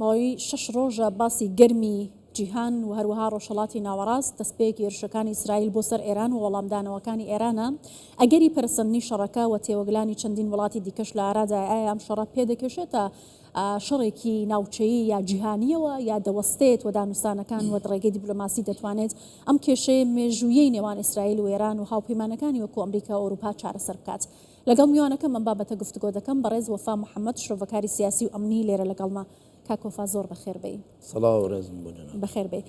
ماوەی شەش ڕۆژە باسی گەرمی جیهان و هەروەها ڕۆژهەڵاتی ناوەڕاست، دەستپێکی هێرشەکانی ئیسرائیل بۆ سەر ئێران و وەڵامدانەوەکانی ئێرانە، ئەگەری پەرەسەندنی شەڕەکە و تێوەگلانی چەندین وڵاتی دیکەش لە ئارادایە، ئایا ئەم شەڕە پێدەکێشێتە شەڕێکی ناوچەیی یا جیهانییەوە یا دەوەستێت و دانوستانەکان و ڕێگەی دیپلۆماسی دەتوانێت ئەم کێشەیە مێژوویەی نێوان ئیسرائیل و ئێران و هاوپەیمانەکانی وەکو ئەمریکا و ئەوروپا چارەسەر بکات؟ لەگەڵ میوانەکەم ئەم بابەتە گفتوگۆ دەکەم، بەڕێز وەفا محەمەد شرۆڤەکاری سیاسی و ئەمنی لێرە لەگەڵمە. کاک وەفا زۆر بەخێر بێی. سڵاو و ڕێزم بۆ جەنابت. بەخێر بێی.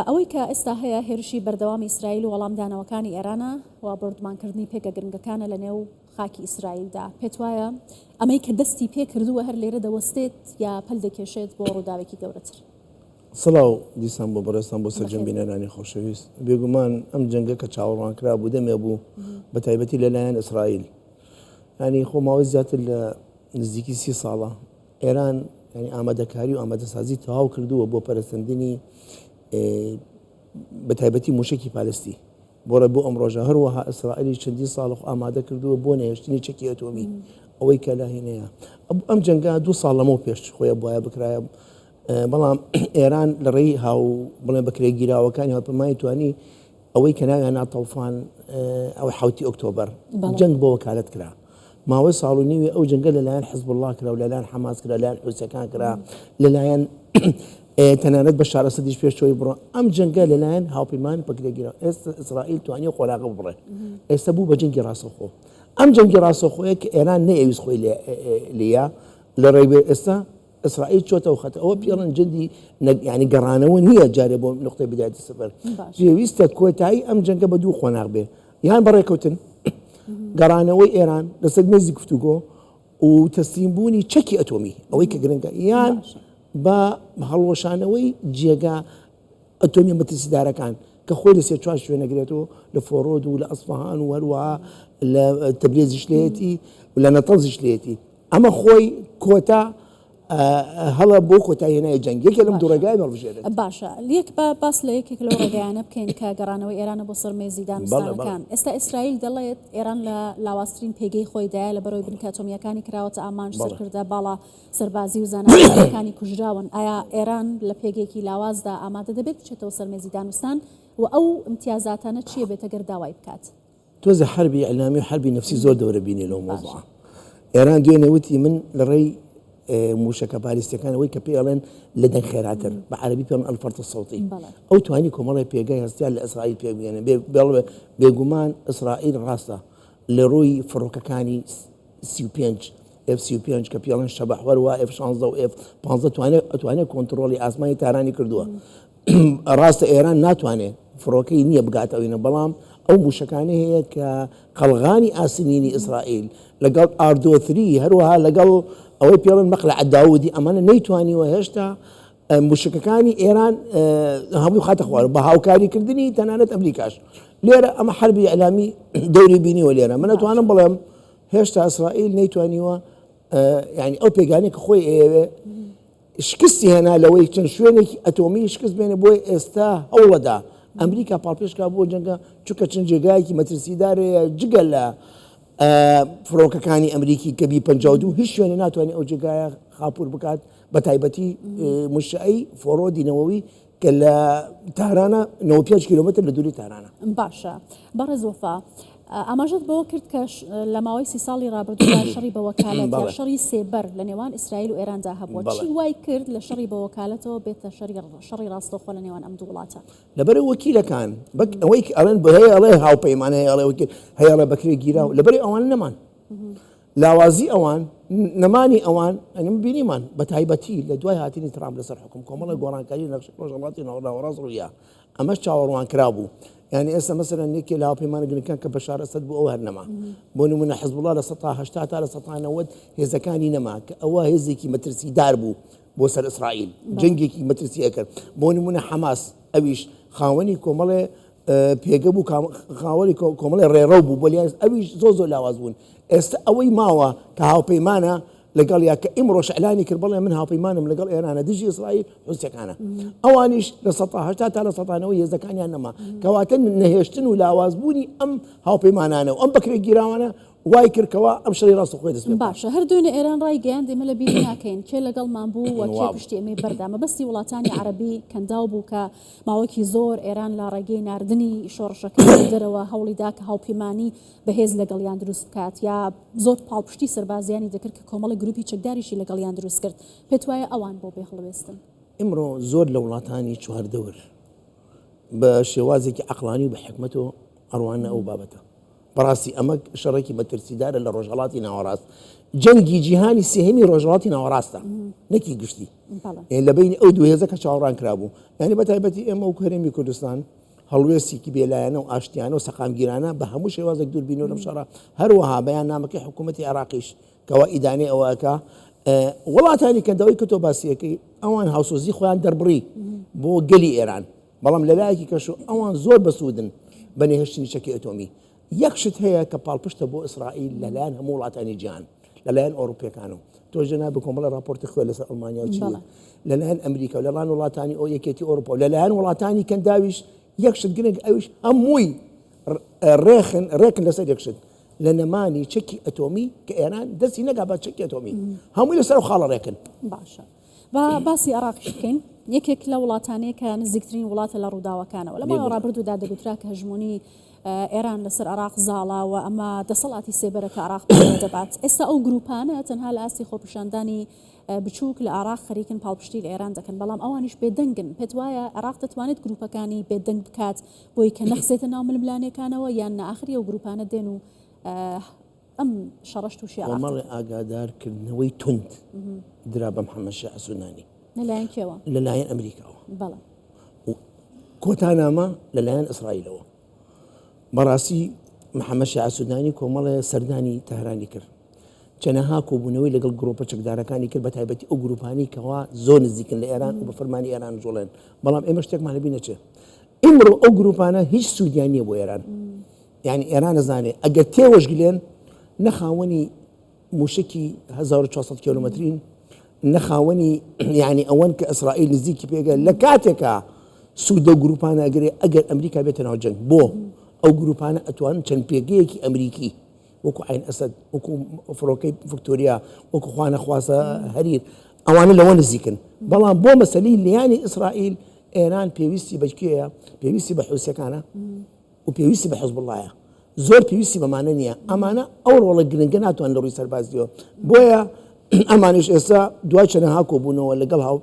ئەوەی کە ئێستا هەیە هێرشی بەردەوامی ئیسرائیل و وەڵامدانەوەکانی ئێرانە و بۆردومانکردنی پێگە گرنگەکانە لە نێو خاکی ئیسرائیلدا. پێت وایە ئەمەی کە دەستی پێ کردووە هەر لێرە دەوەستێت یا پەل دەکێشێت بۆ ڕووداوێکی گەورەتر؟ سڵاو دیسان بۆ بەڕێزتان بۆ سەرجەم بینەرانی خۆشەویست. بێگومان ئەم جەنگە کە چاوەڕوانکرا بوو دەمێ بوو بە تایبەتی لەلایەن ئیسرائیل. یانی خۆ ماوەی زیاتر لە نزیکی سی ساڵە ئێران یانی ئامادەکاری و ئامادەسازی تەواو کردووە بۆ پەرەسەندنی بە تایبەتی موشکی پالستی بۆ ڕێ بۆ ئەم ڕۆژە هەروەها ئیسرائیلی چەندین ساڵ خۆ ئامادە کردووە بۆ نەهێشتنی چەکی ئەتۆمی ئەوەی کە لە هینەیە ئەم جەنگە دو ساڵ لەمەو پێش خۆیە بواە بکرایە بەڵام ئێران لە ڕێی هاو بڵێ بەکرێگیراوەکانی هاوپەیمانی توانی ئەوەی کە ناویان نا تەوفان ئەو حوتی ئۆکتۆبەر جەنگ بۆ وەکالەت کرا ماوەی ساڵ و نیوی ئەو جەنگە لەلایەن حزبوڵڵا کرا و لەلایەن حەماس کرا لەلایەن حوسەکان کرا لەلایەن تەنانەت بە شارەسەدیش پێش چۆی بڕۆ ئەم جەنگە لەلایەن هاوپەیمان بەکرێگیرا ئێستا ئیسرائیل توانی خۆراقە بڕێ ئێستا بوو بە جەنگی ڕاستەوخۆ ئەم جەنگی ڕاستەوخۆیە کە ئێران نەیەویست خۆی لێە لە ڕێی ئێستا ئیسرائیل چۆتەوە خەت ئەوە پێڵن جەندی ینی گەڕانەوە نییە جارێ بۆ نقطەی بدایەتی سفر پێویستە کۆتایی ئەم جەنگە بە دوو قۆناغ بێ یان بەڕێکەوتن گەڕانەوەی ئێران لەسەر مێزی گفتوگۆ و تەسلیم بوونی چەکی ئەتۆمی ئەوەی کە گرنگە یان بە هەڵوەشانەوەی جێگا ئەتۆمی مەترسیدارەکان کە خۆی لە سێ چوار شوێنەگرێتەوە لە فۆرۆد و لە ئەسفەهان و هەروەها لە تەبرێزیش لێتی و لە نەتەنزیش لێتی ئەمە خۆی کۆتا هەڵە بۆ کۆتاییهێنانی جەنگ یەکێ لەم دوو ڕێگایە هەڵبژێرێت. باشە یەک با باس لە یەکێک لەو ڕێگایانە بکەین کە گەڕانەوەی ئێرانە بۆ سەر مێزی دانوستانەکان. ئێستا ئیسرائیل دەڵێت ئێران لە لاوازترین پێگەی خۆیدایە لەبەرئەوەی بنکە ئەتۆمییەکانی کراوەتە ئامانج، سەرکردە باڵا سەربازی و زانا ئەتۆمییەکانی کوژراون. ئایا ئێران لە پێگەیەکی لاوازدا ئامادە دەبێت بچێتەوە سەر مێزی دانوستان و ئەو ئیمتیازاتانە چییە بێت ئەگەر داوای بکات؟ تۆزێ حەربی ئیعلامی و حەربی نەفسی زۆر دەورە بینێ لەو مەوزوعە. ئێران دوێنێ وتی من لە ڕێی مووشەکە بالیستیەکان ئەوەی کە پێی ئەڵێن لە دەنگ خێراتر بە عەرەبی پێڵێن الفرط الصوتی ئەو توانی کۆمەڵی پێگەی هەستیار لە ئیسرائیل پێک بێنێ بێ بێگومان ئیسرائیل ڕاستە لە ڕووی فڕۆکەکانی 35 F-35 کە پێڵێن شەبەح وەروا F-16 و F-15 توانێت ئەتوانێت کۆنتڕۆڵی ئاسمانی تارانی کردووە ڕاستە ئێران ناتوانێت فڕۆکەی نییە بگاتە ئەوینە بەڵام ئەو موشەکانەی هەیە کە قەڵغانی ئاسنینی ئیسرائیل لەگەڵ ئاردۆثری هەروەها لەگەڵ ئەوەی پێڵن مەقلە داودی ئەمانە نەیتوانیوە هێشتا موشکەکانی ئێران هەمووی خاتە خوار بە هاوکاریکردنی تەنانەت ئەمریکاش لێرە ئەمە حربی ئەلامی دەوری بینیوە لێرە من ئەتوانم بڵێم هێشتا ئیسرائیل نەیتوانیوە یعنی ئەو پێگانێک کە خۆی ئەیەوێ شکستی هێنا لەوەی چەند شوێنێکی ئەتۆمی شکست بێنێ بۆیە ئێستا هەوڵەدا ئەمریکا پاڵپێشکا بۆ جەنگە چونکە چەند جێگایەکی مەترسیدار هەیە جگە لە فڕۆکەکانی ئەمریکی کە بی 52 هیچ شوێنێ ناتوانێت ئەو جێگایە خاپور بکات بە تایبەتی مشعی فۆرۆدی نەوەوی کە لە تارانە 95 کیلومتر لە دووری تارانە. باشە بەڕێز وەفا ئاماژەت بەوە کرد کە لە ماوەی سی ساڵی ڕابردوودا شەڕی بە وەکالەت یا شەڕی سێبەر لە نێوان ئیسرائیل و ئێراندا هەبووە چی وای کرد لە شەڕی بە وەکالەتەوە بێتە شەڕی شەڕی ڕاستەوخۆ لە نێوان ئەم دوو وڵاتە؟ لەبەر وەکیلەکان بەک ئەوەی ئەڵێن هەیە ئەڵێ هاوپەیمان هەیە ئەڵێ وەکیل هەیە ئەڵێ بەکرێ گیراو لەبەر ئەوان نەمان لاوازی ئەوان نەمانی ئەوان ئەنم بینیمان بە تایبەتی لە دوای هاتنی ترامپ لەسەر حکوم کۆمەڵە گۆڕانکاری نەخشەی ڕۆژهەڵاتی ناوەڕاست ڕوویا ئەمەش چاوەڕوانکراو بوو. یانی ئێستا مەسەلەن یەکێ لە هاوپەیمانە گرنگەکان کە بەشار ئەسەد بوو ئەو هەر نەما. بۆ نموونە حزبوڵا 80% تا 90% هێزەکانی نەما کە ئەوە هێزێکی مەترسیدار بوو بۆ سەر ئیسرائیل. جەنگێکی مەترسی ئەکرد. بۆ نموونە حەماس ئەویش خاوەنی کۆمەڵێ پێگە بوو خاوەنی کۆمەڵێ ڕێڕەو بوو بۆ ئەویش زۆر زۆر لاواز بوون. ئێستا ئەوەی ماوە کە هاوپەیمانە لەگەڵ یا کە ئیمڕۆش ئیعلانی کرد بەڵێ من هاوپەیمانم لەگەڵ ئێرانە دژی ئیسرائیل حوسیەکانە ئەوانیش 80% تا 90% هێزەکانیان نەما کەواتە نەهێشتن و لاوازبوونی ئەم هاوپەیمانانە و ئەم بەکرێگیراوانە وای کرد کەوا ئەم شەڕی ڕاستەوخۆی دەست پێ بکات. باشە هەر دوێنێ ئێران ڕایگەیاند ئێمە لە بیری ناکەین کێ لەگەڵمان بوو و کێ پشتی ئێمەی بەردا، مەبەستی وڵاتانی عەرەبی کەنداو بوو کە ماوەیەکی زۆر ئێران لە ڕێگەی ناردنی شۆڕشەکەی بۆ دەرەوە هەوڵی دا کە هاوپەیمانی بەهێز لەگەڵیان دروست بکات یا زۆر پاڵپشتی سەربازیانی دەکرد کە کۆمەڵێک گروپی چەکداریشی لەگەڵیان دروست کرد، پێت وایە ئەوان بۆ بێ هەڵوێستن؟ ئیمڕۆ زۆر لە وڵاتانی چواردەور بە شێوازێکی عەقڵانی و بە حیکمەتەوە ئەڕواننە ئەو بابەتە. بەڕاستی ئەمە شەڕێکی مەترسیدارە لە ڕۆژهەڵاتی ناوەڕاست. جەنگی جیهانی سێهەمی ڕۆژهەڵاتی ناوەڕاستە نەکی گشتی. لە بەینی ئەو دوو هێزە کە چاوەڕان کرابوو. یانی بە تایبەتی ئێمە وەکو هەرێمی کوردستان هەڵوێستێکی بێلایەنە و ئاشتیانە و سەقامگیرانە بە هەموو شێوازێک دوور بینەوە لەم شەڕە. هەروەها بەیاننامەکەی حکوومەتی عێراقیش کەوا ئیدانەی ئەوە ئەکا وڵاتانی کەنداوی کە تۆ باسی ئەکەی ئەوان هاوسۆزی خۆیان دەربڕی بۆ گەلی ئێران بەڵام لەلایەکی کەش و ئەوان زۆر بەسوودن بە نەهێشتنی چەکی ئەتۆمی یەک شت هەیە کە پاڵپشتە بۆ ئیسرائیل لەلایەن هەموو وڵاتانی جیهان لەلایەن ئەوروپیەکان و تۆ جەناب کۆمەڵە راپۆرتی خوێ لەسەر ئەڵمانیا و چی لەلایەن ئەمریکا و لەلایەن وڵاتانی ئەو یەکێتی ئەوروپا و لەلایەن وڵاتانی کەنداویش یەک شت گرنگ ئەویش هەمووی ڕێخن ڕێکن لەسەر یەک شت لە نەمانی چەکی ئەتۆمی کە ئێران دەستی نەگا بە چەکی ئەتۆمی هەمووی لەسەر ئەو خاڵە ڕێکن. باشە با باسی عێراقیش بکەین یەکێک لە وڵاتانەیە کە نزیکترین وڵاتە لە ڕووداوەکانەوە لە ماوەی ڕابردوودا دەگوترا کە هەژموونی ئێران لەسەر عێراق زاڵە و ئەمە دەسەڵاتی سێبەرە کە عێراق بەڕێوە دەبات ئێستا ئەو گروپانە تەنها لە ئاستی خۆپیشاندانی بچووک لە عێراق خەریکن پاڵپشتی لە ئێران دەکەن بەڵام ئەوانیش بێدەنگن پێت وایە عێراق دەتوانێت گروپەکانی بێدەنگ بکات بۆی کە نەخزێتە ناو ململانێکانەوە یان نا ئاخری ئەو گروپانە دێن و ئەم شەڕەش تووشی عێراق کۆمەڵی ئاگادار کردنەوەی توند درا بە محەممەد شیعە سودانی. لەلایەن کێوە؟ لەلایەن ئەمریکاوە. بەڵێ. و کۆتا نامە لەلایەن ئیسرائیلەوە. بەڕاستی محەممەد شیعە سودانی کۆمەڵێ سەردانی تەهرانی کرد. چەنەها کۆبوونەوەی لەگەڵ گرۆپە چەکدارەکانی کرد بە تایبەتی ئەو گروپانەی کەوا زۆر نزیکن لە ئێران و بە فەرمانی ئێران جوڵێن بەڵام ئێمە شتێکمان لەبیر نەچێ ئیمڕۆ ئەو گروپانە هیچ سوودیان نییە بۆ ئێران یعنی ئێران ئەزانێ ئەگەر تێوەشگلێن نە خاوەنی موشکی 1400 کیلومترین نە خاوەنی یعنی ئەوەن کە ئیسرائیل نزیکی پێگە لە کاتێکا سوود لەو گروپانە ئەگرێ ئەگەر ئەمریکا بێتە ناو جەنگ بۆ ئەو گروپانە ئەتوانن چەند پێگەیەکی ئەمریکی وەکو عین ئەسەد وەکو فڕۆکەی ڤکتۆریا وەکو خوانەخوازە هەریر ئەوانە لەوە نزیکن بەڵام بۆ مەسەلەی لیانی ئیسرائیل ئێران پێویستی بە کێیە پێویستی بە حوسەکانە و پێویستی بە حزبوڵایە زۆر پێویستی بەمانە نییە ئەمانە ئەو ڕۆڵە گرنگە ناتوان لە ڕووی سەربازیەوە بۆیە ئەمانش ئێستا دوای چەنەها کۆبوونەوە لەگەڵ هاو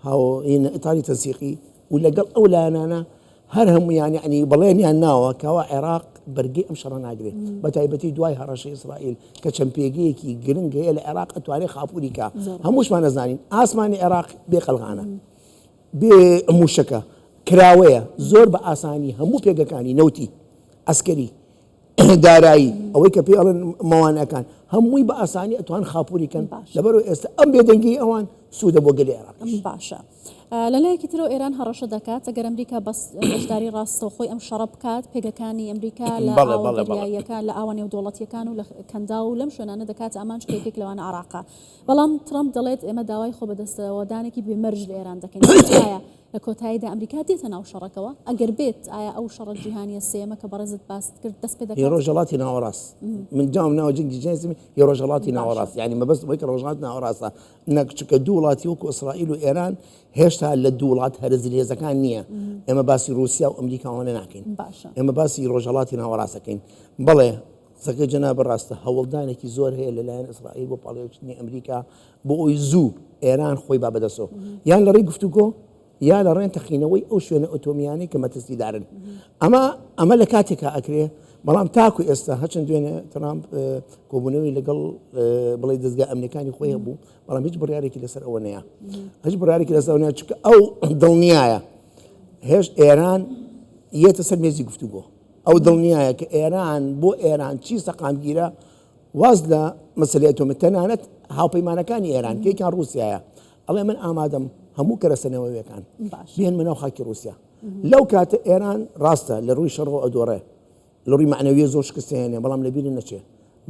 هاو ئیتاری تەنسیقی و لەگەڵ ئەو لایەنانە هەر هەموویان یعنی بەڵێنیان ناوە کەوا عێراق بەرگەی ئەم شەڕە ناگرێت بە تایبەتی دوای هەڕەشەی ئیسرائیل کە چەند پێگەیەکی گرنگ هەیە لە عێراق ئەتوانێت خاپوری کا هەمووشمان ئەزانین ئاسمانی عێراق بێ قەلغانە بێ موشەکە کراوەیە زۆر بە ئاسانی هەموو پێگەکانی نەوتی ئەسکەری دارایی ئەوەی کە پێی ئەڵێن مەوانەکان هەمووی بە ئاسانی ئەتوان خاپوری کەن لەبەرو ئێستا ئەم بێدەنگی ئەوان سوودە بۆ گەلی عێراقیش. باشە لەلایەکی ترەوە ئێران هەڕەشە دەکات ئەگەر ئەمریکا بەشداری ڕاستەوخۆی ئەم شەڕە بکات پێگەکانی ئەمریکا لە ئاوە دەریاییەکان لە ئاوە نێودەوڵەتییەکان و لە کەنداو و لەم شوێنانە دەکاتە ئامانج کە یەکێک لەوانە عێراقە بەڵام ترەمپ دەڵێت ئێمە داوای خۆبەدەستەوەدانێکی بێ مەرج لە ئێران دەکەین پێت وایە لە کۆتاییدا ئەمریکا دێتە ناو شەڕەکەوە؟ ئەگەر بێت، ئایا ئەو شەڕە جیهانییە سێیەمە کە بەڕێزت باست کرد دەست پێ هی دەکات؟ ڕۆژهەڵاتی ناوەڕاست من داوم ناوە جەنگی جیهانی سێیەم هی ڕۆژهەڵاتی ناوەڕاست یانی مەبەستم ئەوەی کە ڕۆژهەڵاتی ناوەڕاستە نەک چونکە دوو وڵاتی وەکو ئیسرائیل و ئێران هێشتا لە دوو وڵات هەرە زلهێزەکان نییە ئێمە باسی ڕووسیا و ئەمریکا ئەوانە ناکەین باشە ئێمە باسی ڕۆژهەڵاتی ناوەڕاست ئەکەین بەڵێ قسەکەی جەنابت ڕاستە هەوڵدانێکی زۆر هەیە لەلایەن ئیسرائیل بۆ پاڵێوکردنی ئەمریکا بۆ ئەوی زوو ئێران خۆی با بەدەسەوە یان لە ڕێی گفتوگۆ یا لە ڕێن تەقینەوەی ئەو شوێنە ئۆتۆمیانەی کە مەترسیدارن ئەمە ئەمە لە کاتێکا ئەکرێ بەڵام تاکو ئێستا هەچەند دوێنێ ترامپ کۆبوونەوەی لەگەڵ بڵێ دەستگا ئەمنیەکانی خۆی هەبوو بەڵام هیچ بڕیارێکی لەسەر ئەوە نەیە هیچ بڕیارێکی لەسەر ئەوە نەیە چونکە ئەو دڵنیایە هێش ئێران یەتە سەر مێزی گفتوگۆ ئەو دڵنیایە کە ئێران بۆ ئێران چی سەقامگیرە واز لە مەسەلەی ئەتۆمی تەنانەت هاوپەیمانەکانی ئێران کە یەکیان ڕووسیایە ئەڵێ من ئامادەم هەموو کەرەسە نەوەویەکان بهێنمە ناو خاکی ڕووسیا لەو کاتە ئێران ڕاستە لە ڕووی شەڕەوە ئەدۆڕێ لە ڕووی مەعنەویە زۆر شکست هێنێ بەڵام لەبیر نەچێ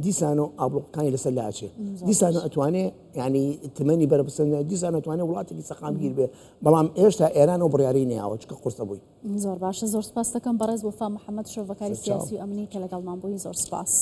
دیسانەوە ئابڵوقەکانی لەسەر لاچێ دیسانە ئەتوانێ ینی تمەنی بەرە بسەنە دیسان ئەتوانێ وڵاتێکی سەقامگیر بێ بەڵام هێشتا ئێران ئەو بڕیارەی نەیاوە چونکە قورسە بووی. زۆر باشە زۆر سپاست دەکەم بەڕێز وەفا محەمەد شرۆڤەکاری سیاسی و ئەمنی کە لەگەڵمان بووی زۆر سپاس.